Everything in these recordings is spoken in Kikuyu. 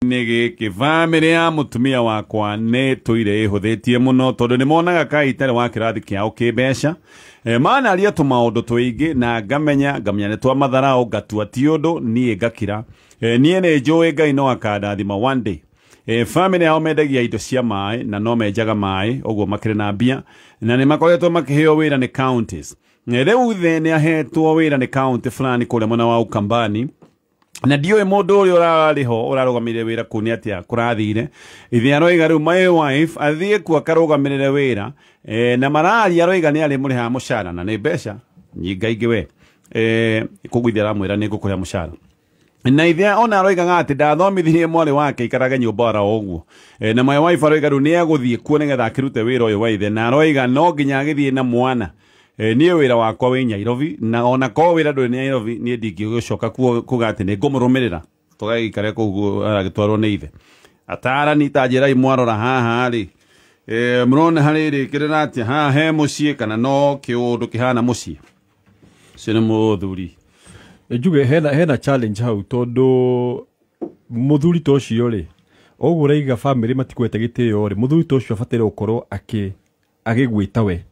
Nĩ gĩkĩ, bamĩrĩ ya mũtumia wakwa nĩ tũire ĩhũthĩtie mũno tondũ nĩ monaga kaĩ itarĩ wa kĩrathi kĩao kĩmbeca. Manaria tũmaũndũ tũingĩ na ngamenya nĩ twa matharau, ngatua ti ũndũ, niĩ ngakira. Niĩ nĩ njũĩ Ngai no akandathima one day. Bamĩrĩ yao mendagia indo cia maĩ na no menjaga maĩ ũguo makĩrĩ na mbia, na nĩ makoretwo makĩheo wĩra nĩ counties. Rĩu ithe nĩ ahetwo wĩra nĩ county fulani kũrĩa mwena wa Ukambani, na ndiũĩ mũndũ ũrĩa ũrarĩ ho ũrarũgamĩrĩre wĩra kũu nĩ atĩa kũrathire. Ithe aroiga rĩu my wife athiĩ kuo akarũgamĩrĩre wĩra, na mararia aroiga nĩ arĩmũrĩhaga mũcara na nĩ mbeca nyingaingĩ we. Koguo ithe aramwĩra nĩ ngũkũrĩha mũcara. Na ithe ona aroigaga atĩ ndathomithirie mwarĩ wake ikarage nyũmba oro ũguo. Na my wife aroiga rĩu nĩ egũthiĩ kuo nĩgetha akĩrute wĩra ũyũ wa ithe, na aroiga no nginya agĩthiĩ na mwana. Niĩ wĩra wakwa wĩ Nairobi, na ona korwo wĩra ndũrĩ Nairobi niĩ ndingĩgĩcoka kuo kuga atĩ nĩ ngũmũrũmĩrĩra tũgagĩikare kũu aragĩtwarwo nĩ ithe. Atarani ta njĩrai mwarora haha rĩ, mũrona harĩ rĩkĩrĩra atĩa haha he mũciĩ kana no kĩũndũ kĩhana mũciĩ? Ũcio nĩ mũthuri. Njuge hena challenge hau tondũ mũthuri ta ũcio rĩ, ũguo ũraiga family matikwete gĩtĩo rĩ, mũthuri ta ũcio abataire gũkorwo agĩgwĩta we.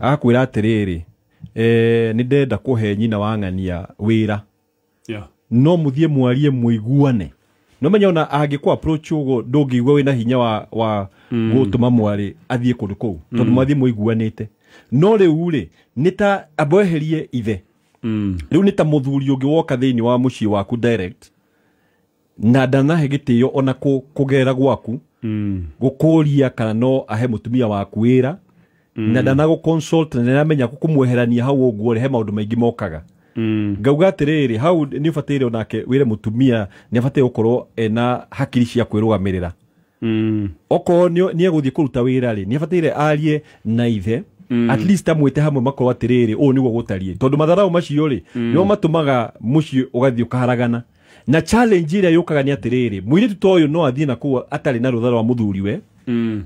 Agakwĩra atĩrĩrĩ, nĩ ndenda kũhe nyina wa ng'ania wĩra. No mũthiĩ mwarie mũiguane. No menya ona angĩkũ approach ũguo ndũngĩigua wĩna hinya wa gũtũma mwarĩ athiĩ kũndũ kũu tondũ mwathiĩ mũiguanĩte. No rĩu rĩ, nĩ ta amweherie ithe. Rĩu nĩ ta mũthuri ũngĩ woka thĩinĩ wa mũciĩ waku direct na ndanahe gĩtĩo ona kũgerera gwaku, gũkũria kana no ahe mũtumia waku wĩra, na ndanagũ consult na nĩaramenya kũmweherania hau ũguo rĩ, he maũndũ maingĩ mokaga. Ngauga atĩrĩrĩ, hau nĩ ũbataire onake wĩre mũtumia nĩ abataire gũkorwo ena hakiri cia kwĩrũgamĩrĩra. Okorwo nĩ egũthiĩ kũruta wĩra rĩ, nĩ abataire arie na ithe, at least amwĩte hamwe makorwo atĩrĩrĩ, ũũ nĩguo gũtariĩ. Tondũ matharau macio rĩ, nĩmo matũmaga mũciĩ ũgathiĩ ũkaharagana. Na challenge ĩrĩa yũkaga nĩ atĩrĩrĩ, mũirĩtu ta ũyũ no athiĩ na kũu atarĩ na rũtha rwa mũthuriwe,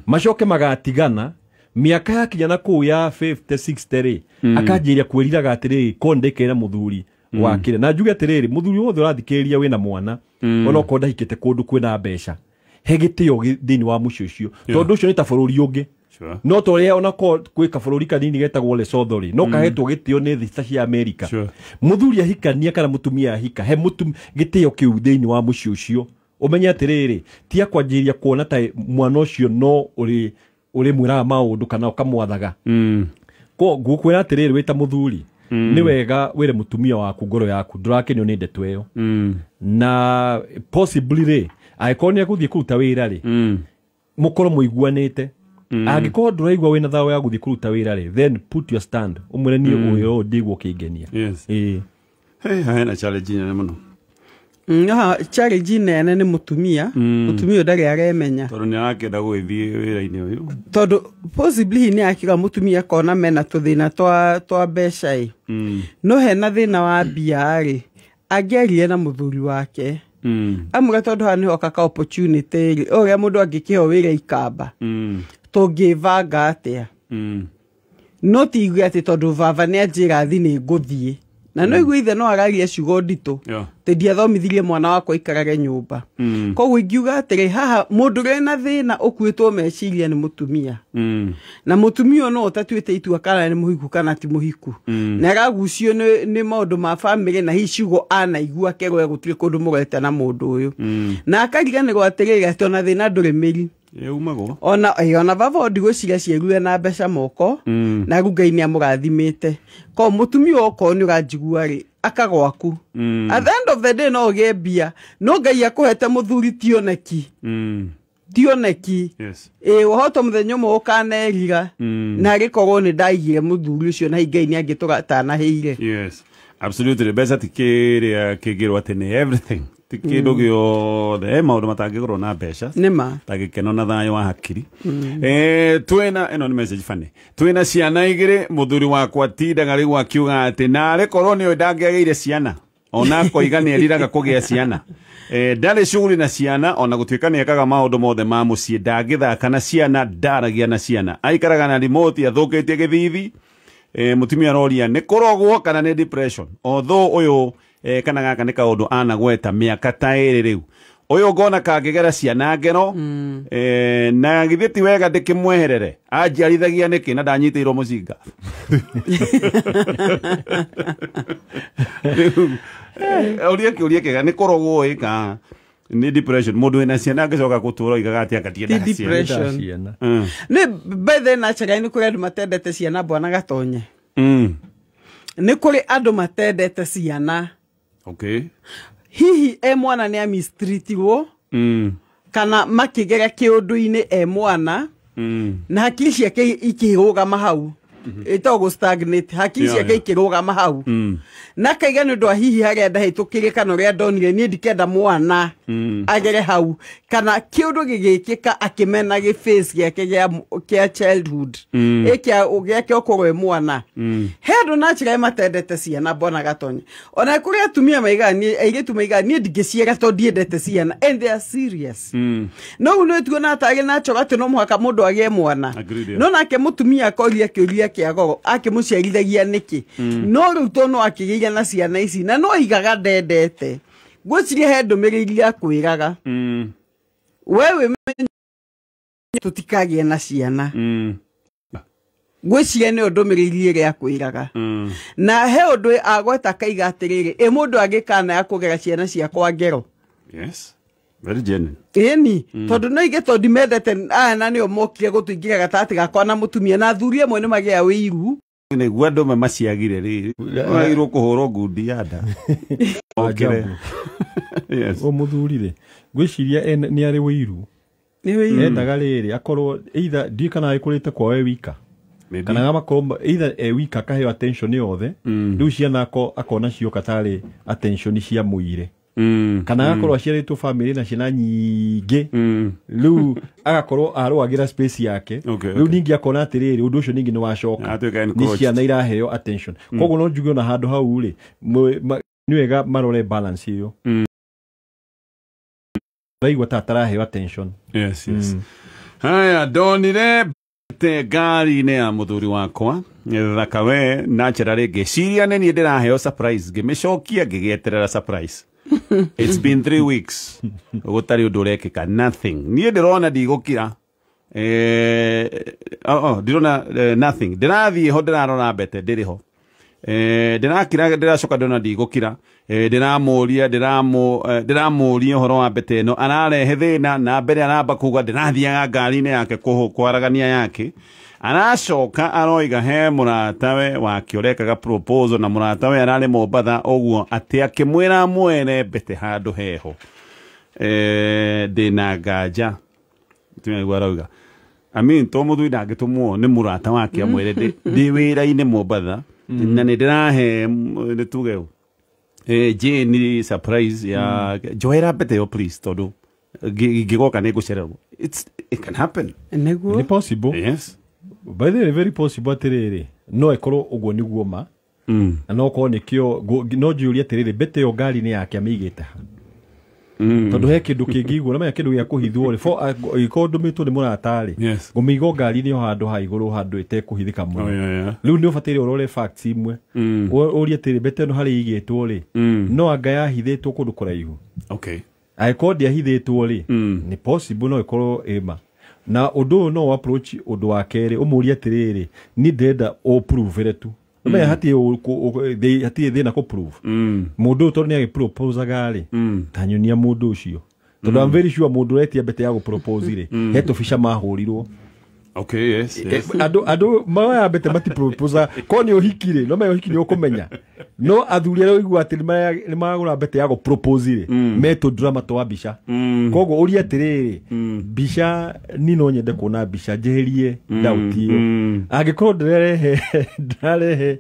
macoke magatigana, mĩaka yakinya na kũu ya 50, 60 rĩ, akanjĩria kwĩriraga atĩrĩrĩ, ko ndĩkĩra mũthuri wakĩre. Na njuge atĩrĩrĩ, mũthuri wothe ũrathikĩrĩria wĩna mwana, ona okorwo ndahikĩte kũndũ kwĩna mbeca, he gĩtĩo thĩinĩ wa mũciĩ ũcio. Tondũ ũcio nĩ ta bũrũri ũngĩ. No ta ũrĩa ona korwo gwĩ kabũrũri kanini getagwo Lesotho rĩ, no kahetwo gĩtĩo nĩ thĩ ta cia Amerika. Mũthuri ahikania kana mũtumia ahika, he gĩtĩo kĩu thĩinĩ wa mũciĩ ũcio. Ũmenye atĩrĩrĩ, ti akwanjĩrĩria kuona ta mwana ũcio no ũrĩmwĩraga maũndũ kana ũkamwathaga. Ko ngũkwĩra atĩrĩrĩ, wĩ ta mũthuri, nĩ wega wĩre mũtumia waku ngoro yaku ndũrakenio nĩ ndeto ĩyo. Na possibly rĩ, angĩkorwo nĩ egũthiĩ kũruta wĩra rĩ, mũkorwo mũiguanĩte. Angĩkorwo ndũraigua wĩna thayũ ya gũthiĩ kũruta wĩra rĩ, then put your stand. Ũmwĩre niĩ ũyũ ndiguo ũkĩngenia. Hey, hena challenge nene mũno. Challenge nene nĩ mũtumia. Mũtumia ũyũ ndarĩ aremenya. Tondũ nĩ arakĩenda gũgĩthiĩ wĩra-inĩ ũyũ. Tondũ possibly nĩ akĩra mũtumia akona mena tũthĩna twa mbeca ĩ. No hena thĩna wa mbia rĩ, angĩarie na mũthuri wake. Amwĩre tondũ haha nĩho ka opportunity rĩ, ũrĩa mũndũ angĩkĩheo wĩra ikamba. Tũngĩbanga atĩa? No ti igue atĩ tondũ baba nĩ anjĩra thiĩ nĩ ngũthiĩ. Na no igue ithe no araria ciugo nditũ. Atĩ ndiathomithirie mwana wakwa aikarage nyũmba. Koguo ingiuga atĩrĩ, haha mũndũ ũrĩa wĩna thĩna ũkuĩtwo meciria nĩ mũtumia. Na mũtumia ũyũ no ũtatuĩte itua kana nĩ mũhiku kana ti mũhiku. Na aragucio nĩ maũndũ ma bamĩrĩ na hihi ciugo anaigua akerwo gũtirĩ kũndũ mũrete na mũndũ ũyũ. Na akariganĩrwo atĩrĩrĩ, atĩ ona thĩna ndũrĩ mĩri. Umagwo. Ona baba ndigwĩciria ciĩrue na mbeca moko, na rĩu Ngai nĩamũrathimĩte. Ko mũtumia okorwo nĩ ũranjigua rĩ, aka gwaku. At the end of the day no ũgĩe mbia, no Ngai akũhete mũthuri ti oneki. Ti oneki. Wahota mũthenya ũmwe ũkanerira, na agĩkorwo nĩ ndaigire mũthuri ũcio na Ngai nĩ angĩtũgatanahĩire. Yes. Absolutely. Mbeca ti kĩrĩa kĩngĩrwo atĩ nĩ everything. Ti kĩndũ gĩothe. He maũndũ matangĩgũrwo na mbeca. Nĩma. Ta gĩkeno na thayũ wa hakiri. Twĩna, ĩno nĩ message funny. Twĩna ciana igĩrĩ, mũthuri wakwa tindaga rĩu akiuga atĩ narĩ korwo nĩwe ndangĩagĩire ciana. Ona akoiga nĩ eriraga kũgĩa ciana. Ndarĩ shughuli na ciana, ona gũtuĩka nĩ ekaga maũndũ mothe ma mũciĩ, ndangĩthaka na ciana, ndaragia na ciana. Aikaraga na remote athũkĩtie gĩthithi. Mũtumia aroria nĩ kũrogwo kana nĩ depression. Although ũyũ kana gaka nĩ kaũndũ anagweta mĩaka ta ĩrĩ rĩu. Ũyũ ngona kangĩgera ciana ngero na githĩ ti wega ndĩkĩmweherere anjiarithagia nĩkĩ na ndanyitĩirwo mũcinga. Ũria kĩũria kĩega nĩ kũrogwo ĩ ka nĩ depression mũndũ wĩna ciana angĩcoka gũtũra oigaga atĩ anga ndiendaga Ti ciana. depression. Nĩ by the natural nĩ kũrĩ andũ matendete ciana bwana Gatonye. Nĩ kũrĩ andũ matendete ciana. Okay. Hihi e mwana nĩ amistreatirwo kana makĩgera kĩũndũ-inĩ e mwana na hakiri ciake ikĩrũgama hau ĩtagwo stagnate hakiri ciake ikĩrũgama hau na kaiga nĩ ũndũ wa hihi harĩa ndahĩtũkĩire kana ũrĩa ndonire niĩ ndikenda mwana agere hau kana kĩũndũ gĩgĩkĩka akĩmena gĩ face gĩake kĩa childhood gĩake okorwo e mwana. He andũ naturally matendete ciana bwana Gatonye. Ona kũrĩ atumia maigaga niĩ airĩtu maigaga niĩ ndingĩciara tondũ ndiendete ciana and they are serious. No ũguo nĩ tuona tarĩ natural atĩ no mũhaka mũndũ agĩe mwana. No nake mũtumia akoria kĩũria kĩa goro akĩmũciarithagia nĩkĩ. No rĩu tondũ no akĩgĩire na ciana ici na no aigaga ndendete ngwĩciria he ndũmĩrĩri akwĩraga we wĩmenye tũtikagĩe na ciana. Ngwĩciria nĩyo ndũmĩrĩri ĩrĩa akwĩraga. Na he ũndũ agweta akaiga atĩrĩrĩ ĩ mũndũ angĩkana ya kũgera ciana ciakwa ngero. Yes. Very genuine. Ĩni tondũ no ige tondũ ndimendete aya na nĩo mokire gũtũingĩra gatagatĩ gakwa na mũtumia na athuri amwe nĩ magĩa wĩiru. Nĩguo andũ amwe maciagire rĩ wagĩrĩirwo kũhũrwo ngundi ya nda. Okire. Yes. O mũthuri rĩ ngwĩciria nĩ arĩ wĩiru. Nĩ wĩiru. Endaga rĩrĩ akorwo either ndiũĩ kana agĩkũrĩte kwao e wika kana agakorwo either e wika akaheo attention yothe rĩu ciana akona cioka tarĩ attention cia mũire kana agakorwo aciarĩtwo family na ciana nyingĩ rĩu agakorwo arũagĩra space yake rĩu ningĩ akona atĩrĩrĩ ũndũ ũcio ningĩ nĩ wacoka nĩ ciana iraheo attention. Koguo no njuge ona handũ hau rĩ nĩ wega marore balance ĩyo raigua ta ataraheo attention. Yes, yes. Haya ndonire te ngari-inĩ ya mũthuri wakwa thaka we naturally ngĩciria nĩ niĩ ndĩraheo surprise ngĩmĩcokia ngĩgĩeterera surprise. It's been 3 weeks gũtarĩ ũndũ ũrekĩka nothing. Niĩ ndĩrona ndigũkira ndirona nothing. Ndĩrathiĩ ho ndĩrarora mbete ndĩrĩ ho ndĩrakira ndĩracoka ndĩrona ndigũkira ndĩramũria ndĩramũria ũhoro wa mbete ĩno ararehe thĩna na mbere aramba kuga ndĩrathiaga ngari-inĩ yake kwaragania yake aracoka aroiga he mũratawe wake ũrekaga proposal na mũratawe ararĩ Mombatha ũguo atĩ akĩmwĩra mwene mbete handũ heho ndĩna nganja nĩguo arauga. I mean to mũthuri ndangĩtũmwo nĩ mũrata wake amwĩre ndĩ wĩra-inĩ Mombatha na nĩ ndĩrahe nĩ tuge ũũ Jane surprise ya njoera mbete yo please tondũ ngĩgoka nĩ ngũcererwo. It can happen. Nĩguo nĩ possible. Yes. By the way very possible atĩrĩrĩ no ĩkorwo ũguo nĩguo ma na no korwo nĩkĩo no njũrie atĩrĩrĩ mbete ĩyo ngari-inĩ yake amĩigĩte ha tondũ he kĩndũ kĩngĩigwo na menya kĩndũ gĩa kũhithwo rĩ ĩkorwo ndũmĩtwo nĩ mũrata rĩ ngũmĩiga ngari-inĩ o handũ ha igũrũ handũ ĩtekũhithĩka mũno. Rĩu nĩ ũbataire ũrore facts imwe ũrie atĩrĩ mbete ĩno harĩa ĩigĩtwo rĩ no anga yahithĩtwo kũndũ kũraihu. Okay. Angĩkorwo ndĩahithĩtwo rĩ nĩ possible no ĩkorwo ĩma na ũndũ ũyũ no approach ũndũ wa kerĩ ũmũrie atĩrĩrĩ niĩ ndĩrenda ũprove tu menya hatirĩ thĩna kũ prove mũndũ ũyũ tondũ nĩ agĩproposaga rĩ ta nyonia mũndũ ũcio tondũ I'm very sure mũndũ ũretia mbete ya gũpropose rĩ he tũbica mahũrirwo. Okay, yes, yes. Andũ maya mbete matiproposa ko nĩ ũhiki rĩ no menya ũhiki nĩ ũkũmenya no athuri arĩa ũigua atĩ nĩ magũra mbete ya gũpropose rĩ metũ drama twa mbica. Koguo ũrie atĩrĩrĩ mbica ni no nyende kuona mbica njeherie doubt ĩyo angĩkorwo ndĩrarehe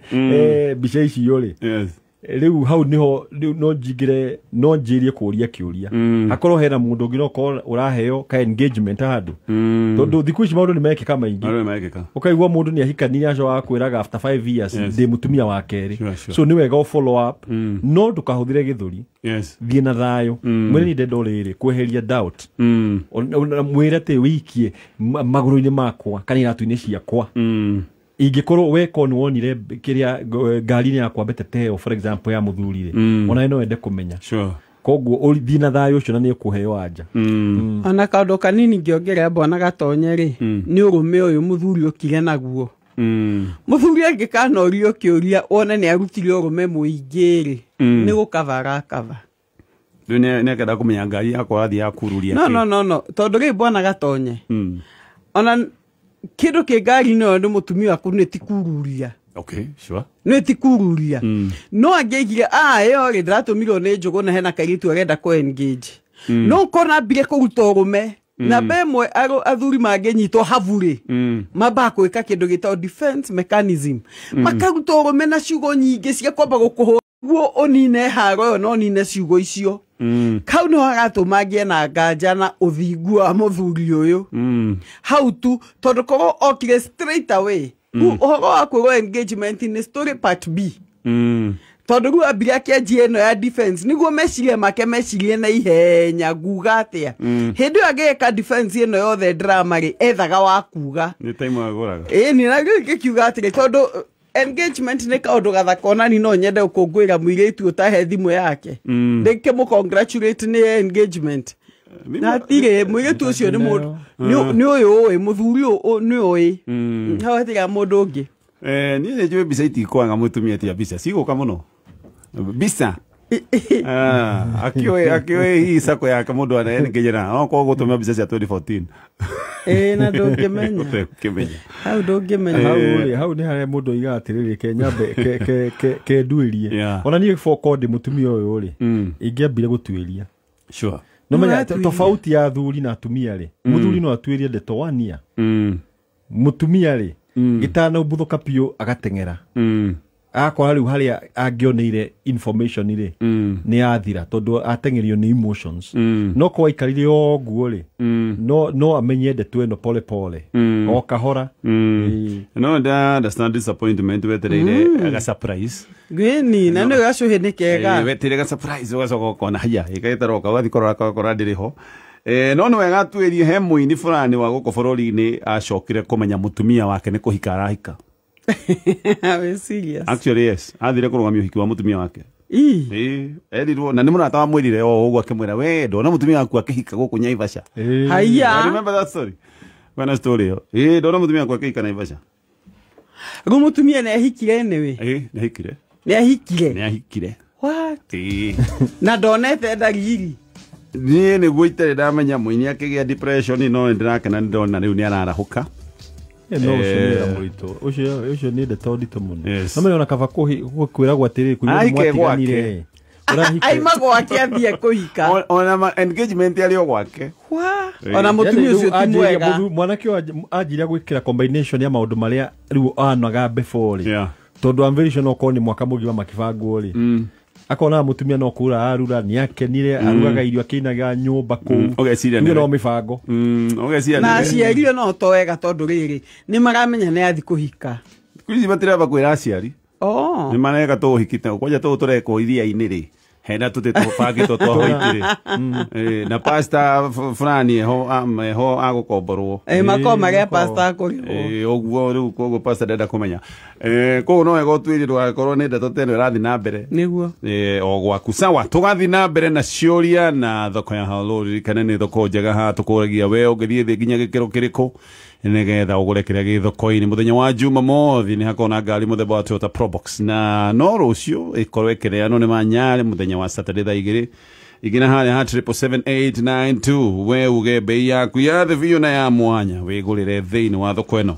mbica icio rĩ rĩu hau niho no njingire no njirie kũria kĩũria hakorwo hena mũndũ ũngĩ no korwo ũraheo ka engagement handũ tondũ thikũ ici maũndũ nĩ mekĩka maingĩ ũkaigua mũndũ nĩ ahikania acoka akwĩraga after 5 years ndĩ mũtumia wa kerĩ. So nĩ wega ũ follow up no ndũkahũthĩre gĩthũri thiĩ na thayũ mwĩre nĩ ndenda rĩrĩ kweheria doubt mwĩre atĩ wĩikie magũrũ-inĩ makwa kana iratũ-inĩ ciakwa ingĩkorwo we ko nĩ wonire kĩrĩa ngari-inĩ yakwa mbete teo for example ya mũthuri rĩ ona no wende kũmenya. Koguo ũthiĩ na thayũ ũcio na nĩ ũkũheo anja. Ona kaũndũ kanini ngĩongerera bwana Gatonye rĩ, nĩ ũrũme ũyũ mũthuri ũkire naguo. Mũthuri angĩkanorio kĩũria wone nĩ arutire ũrũme mũingĩ rĩ, nĩ gũkava arakava. Rĩu nĩ akenda kũmenya ngari yakwa yathiĩ yakururia. No tondũ rĩ bwana Gatonye, ona kĩndũ kĩ ngari-inĩ ĩyo nĩ mũtumia waku nĩ ti kururia. Okay, sure. Nĩ ti kururia. No angĩaigire ĩyo rĩ ndĩratũmirwo nĩ Njũgũna hena kairĩtu arenda kũ engage. No ũkona ambire kũruta ũrũme. Namba ĩmwe athuri mangĩnyitwo habu rĩ, mambaga gwĩka kĩndũ gĩtagwo defense mechanism. Makaruta ũrũme na ciugo nyingĩ cia kwamba gũkũhũra guo ũnine haro ĩyo na ũnine ciugo icio. Kau nĩho hagatũma ngĩe na nganja na ũthingu wa mũthuri ũyũ. Hau tu tondũ korwo okire straight away. Ũhoro wa kwĩrwo engagement nĩ story part B. Tondũ rĩu ambire akĩanjia ĩno ya defense nĩguo meciria make mecirie na ihenya nguga atĩa. Hĩndĩ ĩyo angĩgeka defense ĩno yothe drama rĩ, ethaga wa kuga. Nĩ time agũraga. Ĩni na rĩu ngĩkiuga atĩrĩ tondũ engagement nĩ kaũndũ gathaka ona ni no nyende gũkũngũĩra mũirĩtu ũtahe thimũ yake. Ndĩkĩmũ congratulate nĩ engagement. Na hatirĩ mũirĩtu ũcio nĩ mũndũ nĩ ũyũ ũĩ mũthuri ũyũ nĩ ũĩ. Hau hatirĩ mũndũ ũngĩ. Niĩ nĩ njũĩ mbica itikwaga mũtumia tia mbica cigũka mũno. Mbica. Akĩoe hihi sako yake mũndũ anengejera no korwo gũtũmĩa mbica cia 2014. Na ndũngĩmenya. Ũtengĩmenya. Hau ndũngĩmenya. Hau nĩ harĩa mũndũ oigaga atĩrĩrĩ ke nyambe ke nduĩrie. Ona niĩ boko ndĩ mũtumia ũyũ rĩ, ingĩambire gũtuĩria. Sure. No menya tofauti ya athuri na atumia rĩ, mũthuri no atuĩrie ndeto wania. Mũtumia rĩ, gĩtanaumbuthũka biũ agateng'era. Akora rĩu harĩa angĩoneire information rĩ, nĩ yathira tondũ ateng'erio nĩ emotions. No kwa aikarire o ũguo rĩ, no amenye ndeto ĩno pole pole, o kahora. No nda understand disappointment wetereire aga surprise. Ngwini na nĩ gacũhĩ nĩ kega. Wetereire ga surprise ũgacoka ũkona haya ĩgaĩtaroka ũgathiĩ kũrora ũgakora ndĩrĩ ho. No nĩ wega tuĩrie he mũini fulani wa gũkũ bũrũri-inĩ acokire kũmenya mũtumia wake nĩ kũhika arahika. Are serious? Actually yes, athire kũrũgamia ũhiki wa mũtumia wake. Erirwo na nĩ mũrata wamwĩrire o ũguo akĩmwĩra we ndona mũtumia waku akĩhika gũkũ Naivasha. Haiya. I remember that story. Bwana story ĩyo. Ndona mũtumia waku akĩhika Naivasha. Rĩu mũtumia nĩ ahikire anyway. Nĩ ahikire. Nĩ ahikire. Nĩ ahikire. What? Na ndonete ndariri. Niĩ nĩguo itarĩ ndamenya mũini akĩgĩa depression no nĩ ndĩrakena nĩ ndona rĩu nĩ ararahũka. No ũcio nĩ wĩra mũritũ. Ũcio nĩ ndeto nditũ mũno. No menya ona kaba kwĩragwo atĩrĩrĩ kũigua mwatiganire. Aima gwake athiĩ kũhika. Ona engagement yarĩ o gwake. Ona mũtumia ũcio ti mwega. Mwanake ũyũ anjirie gwĩkĩra combination ya maũndũ marĩa rĩu anaga before rĩ. Tondũ I'm very sure no korwo nĩ mwaka mũgima makĩbangwo rĩ. Akona mũtumia no kura arura nĩ akenire arugaga irio akĩinaga nyũmba kũu. Ũgeciria nĩ no mĩbango. Ũgeciria na aciari no to wega tondũ rĩrĩ nĩ maramenya nĩ athi kũhika. Kwici matiramba kwĩra aciari. Nĩ mareka tũhikite kwanja tũũ tũrekwo iria-inĩ rĩ. Hena tũtĩ tũbangĩtwo twa white rĩ. Na pastor fulani eho agũkomborwo. Makorwo marĩa pastor akũrĩhwo. Ũguo rĩu koguo pastor ndenda kũmenya. Koguo no wega ũtuĩrie ndũgakorwo nĩ ndeto ta ĩno ĩrathiĩ na mbere. Nĩguo. O gwaku. Sawa, tũgathiĩ na mbere na ciũria na thoko ya Halo. Ririkane nĩ thoko njega haha tũkũragia we ũngĩthiĩ thĩ nginya gĩkĩro kĩrĩkũ nĩgetha ũgũre kĩrĩa gĩ thoko-inĩ. Mũthenya wa Jumamothi nĩ hakorwo na ngari mũthemba wa Toyota Probox na no rũciũ ĩkorwo ĩkĩneanwo nĩ Manyarĩ mũthenya wa Saturday thaa igĩrĩ igina harĩa ha 777892 we uge bei yaku ya thĩ biũ na ya mwanya wĩgũrĩre thĩinĩ wa thoko ĩno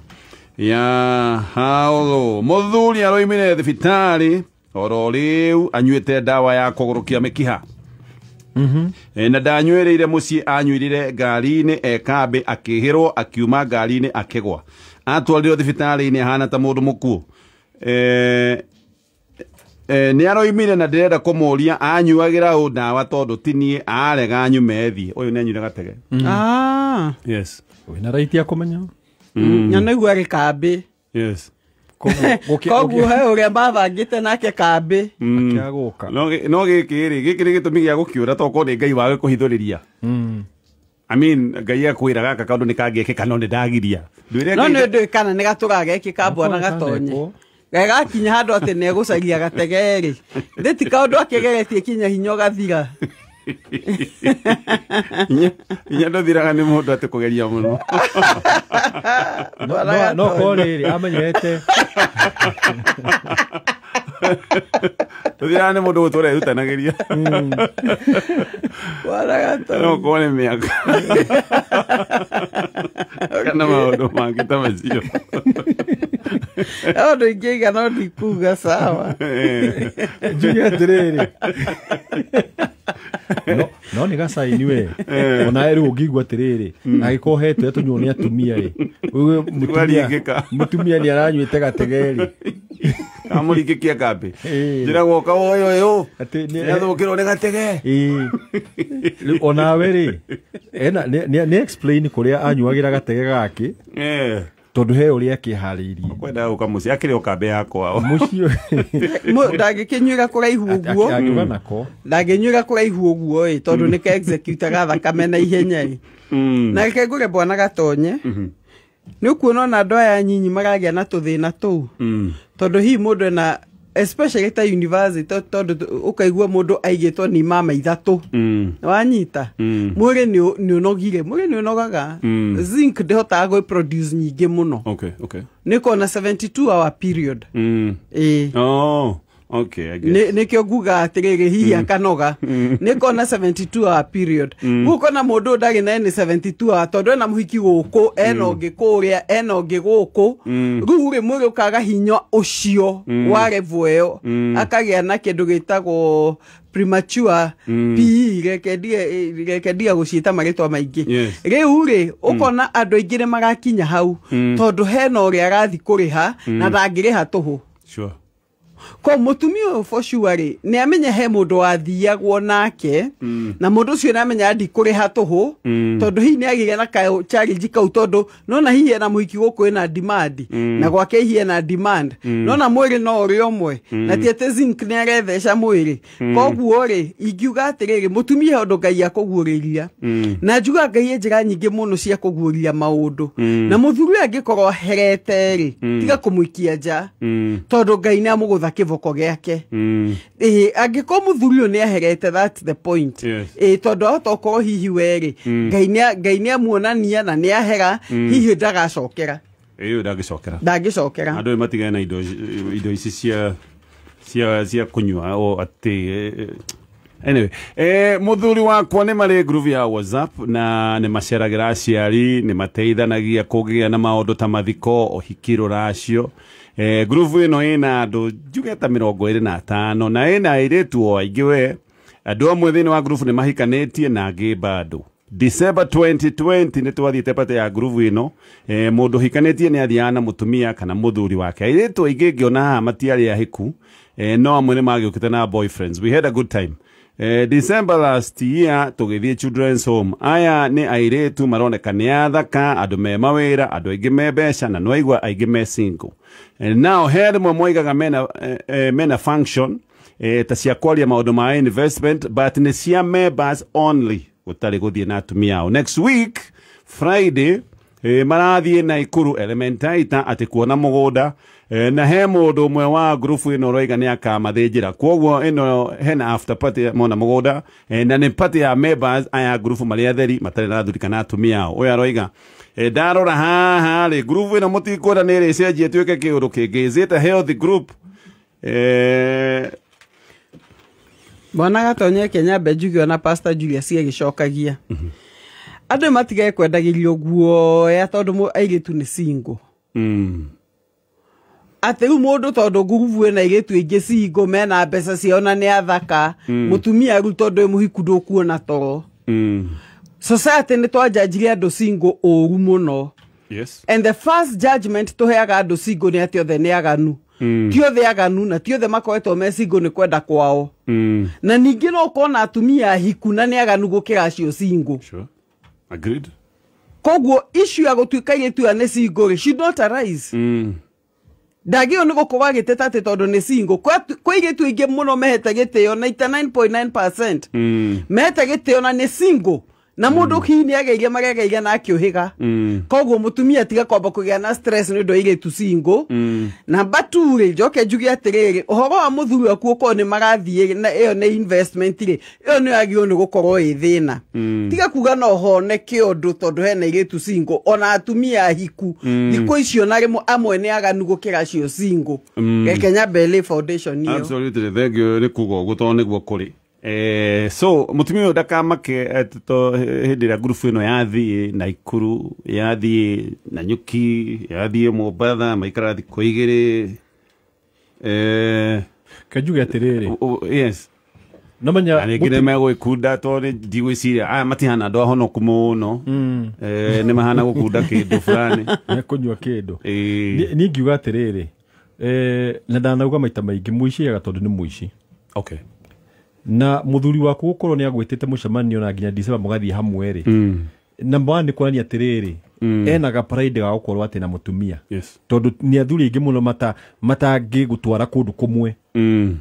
ya Halo. Mũthuri aroimire thibitarĩ oro rĩu anyuĩte ndawa ya kũgũrũkia mĩkiha. Na ndanyuĩrĩire mũciĩ anyuĩrire ngari-inĩ e kambĩ akĩhĩrwo akiuma ngari-inĩ akĩgwa. Atwarirwo thibitarĩ-inĩ ahana ta mũndũ mũkuũ. Nĩ aroimire na ndĩrenda kũmũria anyuagĩra ũ ndawa tondũ ti niĩ arega nyume thiĩ. Ũyũ nĩ anyuire gatege. Yes. Wĩna right ya kũmenya. Na nĩguo arĩ kambĩ. Yes. Koguo he ũrĩa mabangĩte nake kambĩ. Akĩagũka. No gĩkĩ rĩ, gĩkĩ nĩ gĩtũmi gĩa gũkĩũra tokorwo nĩ Ngai wage kũhithũrĩria. I mean, Ngai akwĩra gaka kaũndũ nĩ kangĩkĩka no nĩ ndagiria. No nĩ ndũĩ kana nĩ gatũraga gekĩka bwana Gatonye. Gagakinya handũ atĩ nĩ egũcaria gatege rĩ. Ndĩ ti kaũndũ akĩgeretie kinya hinya ũgathira. Inya ndothiraga nĩ mũndũ atĩ kũgeria mũno. No korĩrĩ amenyete. Ndothiraga nĩ mũndũ gũtũra erutanagĩria. No korwo nĩ mĩaka. Kana maũndũ mangĩ ta macio. Ũndũ ingĩiga no ndikuga sawa. Njuge atĩrĩrĩ. No nĩ gacaini we. Ona rĩu ũngĩigua atĩrĩrĩ, angĩkorwo hetwe tũnyuo nĩ atumia ĩ. Mũtumia nĩ aranyuĩte gatege rĩ. Kamũringĩkia kambĩ. Njĩragwo ũka ũyũ ũyũ. Nĩathũkĩrwo nĩ gatege. Rĩu onawe rĩ, ena nĩ explain kũrĩa anyuagĩra gatege gake. Tondũ he ũrĩa akĩharĩirie. Kwendaga gũka mũciĩ akĩrĩ o kambĩ ya kwao. Mũciĩ. Ndangĩkĩnyuĩra kũraihu ũguo. Akiuga nako. Ndangĩnyuĩra kũraihu ũguo ĩ tondũ nĩ ka executaga thakame na ihenya ĩ. Na reke ngũre bwana Gatonye. Nĩ ũkuona ona andũ aya nyinyi maragĩa na tũthĩna tũu. Tondũ hihi mũndũ ena especially ta university tondũ ũkaigua mũndũ aigĩtwo nĩ mama ithatũ. Wanyita. Mwĩrĩ nĩ ũnogire, mwĩrĩ nĩ ũnogaga. Zinc ndĩhotaga gwĩ produce nyingĩ mũno. Okay, okay. Nĩ kona 72 hour period. Oh, okay, I get. Nĩkĩo nguga atĩrĩrĩ hihi akanoga. Nĩ kona 72 hour period. Gũkona mũndũ ndarĩ na nĩ 72 hour tondũ ena mũhiki gũkũ, ena ũngĩ kũrĩa, ena ũngĩ gũkũ. Rĩu rĩ mwĩrĩ ũkaga hinya ũcio wa level ĩyo. Akagĩa na kĩndũ gĩtagwo premature PE reke ndige gũciĩta marĩtwa maingĩ. Rĩu rĩ ũkona andũ aingĩ nĩ marakinya hau tondũ hena ũrĩa arathiĩ kũrĩha na ndangĩrĩha tũhũ. Sure. Ko mũtumia ũyũ for sure rĩ nĩ amenye he mũndũ wathiagwo nake na mũndũ ũcio nĩ amenya ndikũrĩha tũhũ tondũ hihi nĩ agĩire na challenge kau tondũ nona hihi ena mũhiki gũkũ ĩna demand na gwake hihi ena demand nona mwĩrĩ no ũrĩ ũmwe na ti atĩ zinc nĩ aretheca mwĩrĩ. Koguo rĩ ingiuga atĩrĩrĩ mũtumia ũndũ Ngai akũguũrĩria na njuga Ngai njĩra nyingĩ mũno cia kũguũria maũndũ na mũthuri angĩkorwo aherete rĩ tiga kũmũikia nja tondũ Ngai nĩ amũgũtha kĩboko gĩake. Angĩkorwo mũthuri ũyũ nĩ aherete, that's the point. Tondũ ahota gũkorwo hihi we rĩ Ngai nĩ amuonania na nĩ ahera hihi ndagacokera. Ĩyo ndangĩcokera. Ndangĩcokera. Andũ matigane na indo ici cia kũnyua o atĩ anyway, mũthuri wakwa nĩ marĩ group ya WhatsApp na nĩ maceragĩra aciari, nĩ mateithanagia kũgĩa na maũndũ ta mathiko, ũhiki, rũracio. Group ĩno ĩna andũ njuge ta 25 na ĩna airĩtu o aingĩ we. Andũ amwe thĩinĩ wa group nĩ mahikanĩtie na angĩ bado. December 2020 nĩ twathiĩte party ya group ĩno. Mũndũ ũhikanĩtie nĩ athiaga na mũtumia kana mũthuri wake. Airĩtu aingĩ ngĩona haha matiarĩ ahiku, no amwe nĩ magĩũkĩte na boyfriends. We had a good time. December last year tũgĩthiĩ children's home. Aya nĩ airĩtu maroneka nĩ athaka, andũ me mawĩra, andũ aingĩ me mbeca na nĩwaigua aingĩ me single. Now he rĩmwe moigaga mena function ta cia kwaria maũndũ ma investment but nĩ cia members only, gũtarĩ gũthiĩ na atumia ao. Next week Friday marathiĩ Naikuru Elementaita atĩ kuona mũgũnda na he mũndũ ũmwe wa group ĩno ũroiga nĩ akamathĩnjĩra. Koguo ĩno hena after party mona mũgũnda na nĩ party ya members aya group marĩ atheri matarĩ na athuri kana atumia ao. Ũyũ aroiga ndarora haha rĩ group ĩno mũtikwenda nĩ ĩrĩcenjie ĩtuĩke kĩũndũ kĩngĩ. Is it a healthy group? Bwana Gatonye Kenya njuge na Pastor Julius agĩcokagia andũ matige kwendagĩrio guoya tondũ airĩtu nĩ single. Atĩ rĩu mũndũ tondũ ngurubu ĩna airĩtu aingĩ single mena mbeca ciao na nĩ athaka, mũtumia rĩu tondũ wĩ mũhiku ndũkuona toro. Society nĩ twanjanjirie andũ single ũru mũno. Yes. And the first judgment tũheaga andũ single nĩ atĩ othe nĩ aganu. Ti othe aganu na ti othe makoretwo me single nĩ kwenda kwao. Na ningĩ no ũkona atumia ahiku na nĩ aganu gũkĩra acio single. Sure. Agreed. Koguo issue ya gũtuĩka airĩtu aya nĩ single rĩ should not arise. Ndagĩrĩirwo nĩ gũkorwo agĩteta atĩ tondũ nĩ single. Kwĩ airĩtu aingĩ mũno mehete gĩtĩo 99.9% mehete gĩtĩo na nĩ single Na mũndũ hihi nĩ ageirie magegeire na akĩũhĩga. Koguo mũtumia tiga kwamba kũgĩa na stress nĩ ũndũ wa airĩtu single. Namba 2 rĩ, njoke njuge atĩrĩrĩ, ũhoro wa mũthuri waku ũkorwo nĩ marathiĩ na ĩyo nĩ investment rĩ, ĩyo nĩyo yagĩrĩirwo nĩ gũkorwo ĩ thĩna. Tiga kuga no honeke ũndũ tondũ hena airĩtu single, ona atumia ahiku thikũ icio na rĩmwe amwe nĩ aganu gũkĩra acio single. Reke nyambe lay foundation ĩyo. Absolutely, thank you nĩ kuga ũguo tondũ nĩguo kũrĩ. So mutumia ũyũ ndakamake hĩndĩ ĩrĩa ngurubu ĩno yathiĩ Naikuru, yathiĩ Nanyuki, yathiĩ Mombatha, maikara thikũ igĩrĩ. Kanjuge atĩrĩrĩ. Yes. Namanya na rĩngĩ nĩ megũgĩkunda tondũ ndigwĩciria aya matihana andũ ahonoku mũno. Nĩ mahana gũkunda kĩndũ fulani. Kũnyua kĩndũ. Niĩ ngiuga atĩrĩrĩ, na ndanauga maita maingĩ mũici yaga tondũ nĩ mũici. Okay. Na muthuri waku gukorwo ni agwitite mucemanio na nginya December mugathie hamwe ri. Number 1 ni kuonania atiriri, ena ga pride ga gukorwo ati na mutumia. Yes. Tondu ni athuri aingi muno matangi gutwara kundu kumwe.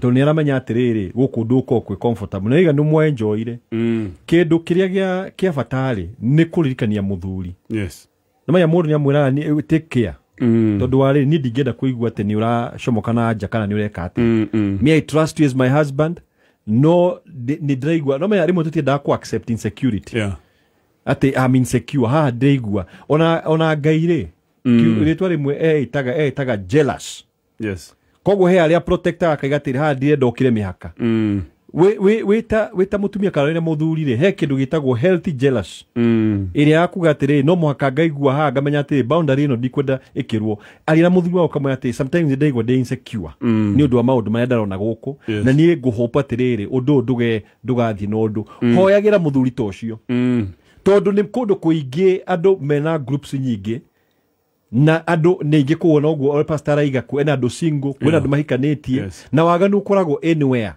Tondu ni aramenya atiriri guku nduko kwi comfortable na iga ni mwa enjoyire. Kindu kiria gia kia batari ni kuririkania muthuri. Yes. Na maya mundu ni amwiraga ni take care. Tondu wari ni ndingĩenda kuigua ati ni uracomoka na nja kana ni ureka ati. Me I trust you as my husband. No ni ndiraigua no menya rimwe tutiendaga ku accept insecurity. Yeah. Ati I'm insecure ha ndiraigua ona Ngai ri ritwa rimwe eitaga jealous. Yes. Koguo he aria protector akaiga atiri ha ndirenda ukire mihaka. We ta mutumia kana na muthuri ri he kindu gitagwo healthy jealous. Iria yakuga atiri no muhaka ngaigua ha ngamenya atiri boundary ino ndikwenda ikirwo ari na muthuri wao kamwe atiri sometimes ndaigua ndi insecure ni undu wa maundu maria ndarona guku. Yes. Na nie nguhopa atiriri undu nduge ndugathi na undu hoyagira muthuri ta ucio tondu ni kundu kuingi andu mena groups nyingi na andu nä ingä kuona å guo pastor araiga kwena andu single kwena andu mahikanitie. Yes. Na waganu ukoragwo anywhere.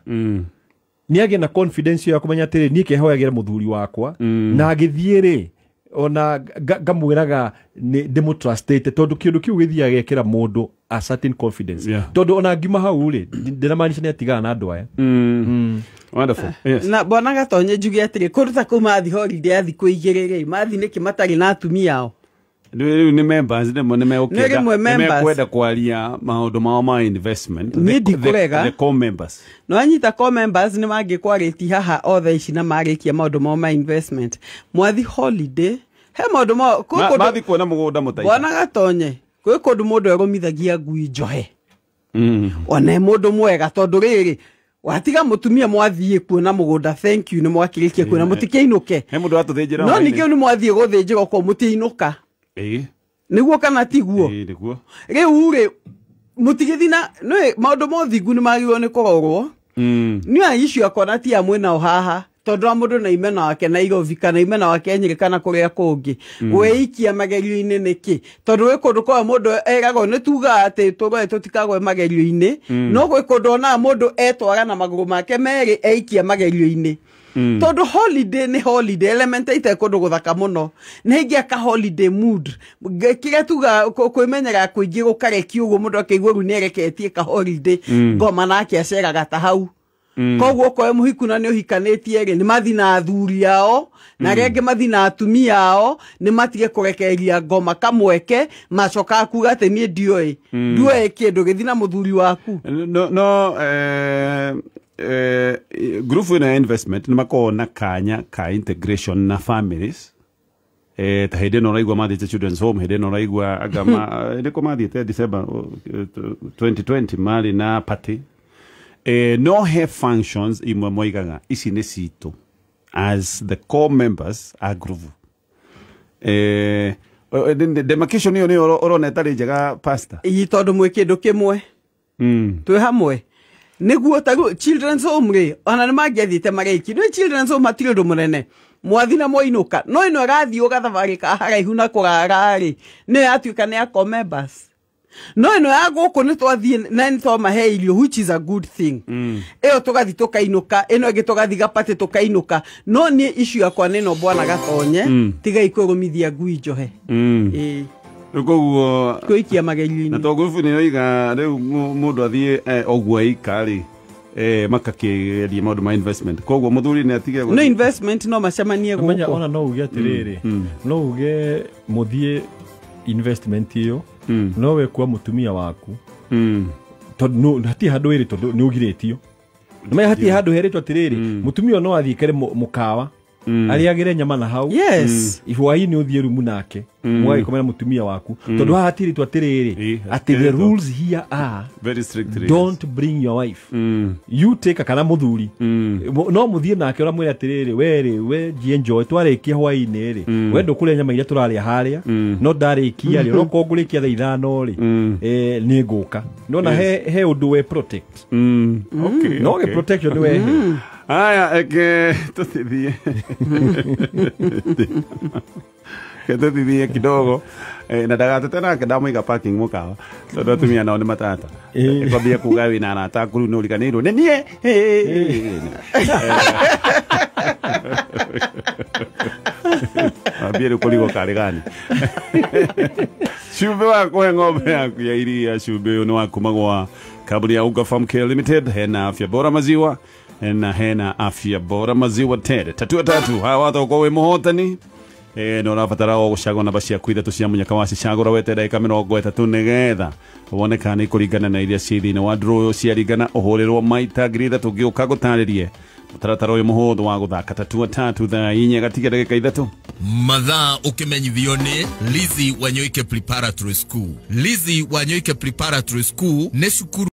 Nä agä na confidence ya kũmenya atĩrĩ niĩ kehoyagĩra mũthuri wakwa na agĩthiĩ rĩ ona ngamwĩraga ndĩmũtrustĩte tondũ kĩndũ kĩu gĩthiaga gĩkĩra mũndũ a certain confidence. Yeah. Tondũ ona ngiuma hau rĩ ndĩramaanisha nĩ atigana na andũ aya. Wonderful. Yes. Na bwana Gatonye njuge atĩrĩ kũndũ ta kũu mathi holiday ya thikũ igĩrĩ rĩ mathi nĩkĩ matarĩ na atumia ao. Rĩu nĩ members rĩmwe nĩ Nĩ rĩmwe members. mekwenda kwaria maũndũ mao ma investment. Niĩ ndikũrega. The core members. No anyita core members nĩ mangĩkwarĩti haha othe ici na marĩkia maũndũ mao ma investment mwathi holiday he maũndũ mao kwĩ kũndũ Mathi kuona mũgũnda mũtaita. Bwana Gatonye kwĩ kũndũ mũndũ erũmithagia ngui njohe. Ona mũndũ mwega tondũ rĩrĩ watiga mũtumia mwathiĩ kuona mũgũnda thank you nĩ mwakĩrĩkia kuona mũtikĩinũke. He mũndũ watũthĩnjĩra No hwaĩ-inĩ. ningĩ nĩ mwathiĩ gũthĩnjĩrwo kwa mũtiinũka. Ĩĩ. Nĩguo kana tiguo? Ĩĩ nĩguo. Rĩu rĩ mũtigĩthi na nĩ maũndũ ma ũthingu nĩ magĩrĩirwo nĩ kũrorwo. Nĩ a icio akwa na ti amwe nao haha tondũ wa mũndũ na imena wake Nairobi kana imena wake Nyĩrĩ kana kũrĩa kũngĩ wĩikia magerio-inĩ nĩkĩ tondũ gwĩ kũndũ kwa mũndũ eragwo nĩ tugaga atĩ tũrore tũtikagwe magerio-inĩ no gwĩ kũndũ onaga mũndũ etwara na magũrũ make merĩ eikia magerio-inĩ tondũ holiday nĩ holiday element ite kũndũ gũthaka mũno nĩ ingĩa ka holiday mood kĩrĩa tuga kwĩmenyera kũingĩ gũkarekio ũguo mũndũ akaigua rĩu nĩereketie ka holiday ngoma nake aceraga ta hau. Koguo okorwo mũhiku na nĩ ũhikanĩtie rĩ nĩ mathi na athuri ao na arĩa angĩ mathi na atumia ao nĩ matige kũrekereria ngoma kamweke macokaga kuga atĩ niĩ ndioĩ ndioĩ kĩndũ gĩthi na mũthuri waku. No group ĩno ya investment nĩ makoragwo na kanya ka integration na families ta hĩndĩ ĩno ũraigua mathiĩte children's home hĩndĩ ĩno ũraigua anga nĩkũ mathiĩte December 2020 marĩ na party no he functions imwe moigaga ici nĩ citũ as the core members a group demarcation ĩyo nĩyo ũrona ĩtarĩ njega pastor. Ii tondũ mwĩ kĩndũ kĩmwe twĩ hamwe nĩguo ta rĩu children's home rĩ ona nĩ mangĩathiĩte mareiki nĩ children's home hatirĩ ũndũ mũnene mwathi na mwainũka no ĩno ĩrathiĩ ũgathabarĩ ka haraihu na kũrara rĩ nĩyo yatuĩka nĩ ya core members no ĩno ya gũkũ nĩ twathiĩ na nĩ twamahe irio which is a good thing ĩyo tũgathi tũkainũka ĩno ĩngĩ tũgathi gapatĩ tũkainũka no niĩ issue yakwa nĩ ĩno bwana Gatonye tigai kwĩrũmithia ngui njohe. Ĩĩ. Rĩu koguo kwĩikia magerio-inĩ na to ngurubu nĩ yoiga rĩu mũndũ athiĩ ũguo eika rĩ Makakĩgeria maũndũ ma investment, koguo mũthuri nĩ atige No investment no macemanie menya gũkũ. Ona no uge atĩrĩrĩ, no uge mũthiĩ investment ĩyo, no we kwa mũtumia waku, tondũ hatirĩ handũ ĩrĩ, tondũ nĩ ũgirĩtio. Menya hatirĩ handũ herĩtwo atĩrĩrĩ, mũtumia ũyũ no athiĩ kere mũkawa arĩagĩre nyama na hau, hwaĩ-inĩ ũthiĩ rumu nake mũgagĩkomera mũtumia waku, tondũ haha hatirĩtwo atĩrĩrĩ atĩ the hatirĩtwo. Rules here are very strictly don't bring your wife, you take kana mũthuri. No mũthiĩ nake ũramwĩra atĩrĩrĩ, we rĩ, we jienjoy, twarĩkia hwaĩ-inĩ rĩ, we ndũkũrĩa nyama iria tũrarĩa harĩa, no ndarĩkia rĩ, onokorwo ngũrĩkia thaa 5 rĩ, nĩ ngũka nona he ũndũ we protect. No gĩ protection nĩ wehe. Aya, eke tũtithie, ke tũtithie kidogo. Na ndagatete nake ndamũiga parking mũkawa, tondũ atumia nao nĩ matata. Kwambia kuga wĩna arata aku, rĩu nĩ ũriganĩirwo nĩ niĩ. Ambie rĩu kũrigwo karĩ gani cumbĩ wa kũhe ng'ombe yaku ya iria. Cumbĩ ũyũ nĩ wa kuma gwa kambuni ya Unga Farm Care Limited. Hena afya bora maziwa na hena afya bora maziwa tele tatua tatu. Hawa watokorwo wĩ mũhotani, na ũrabatara o gũcagũra namba ciaku ithatũ cia mũnyaka, wacicagũra wete ndagĩka 30 nĩgetha wone kana nĩ ikũringana na iria ciĩ thĩinĩ wa draw. Ciaringana ũhũrĩrwo maita 3000. Ngĩũka gũtarĩrie mũtaratara ũyũ mũhũthũ wa gũthaka tatua tatu thaa 4 gatiga ndagĩka 3. Mathaa ũkĩmenyithio nĩ Lizzy Wanyoike Preparatory School. Lizzy Wanyoike Preparatory School nĩ cukuru.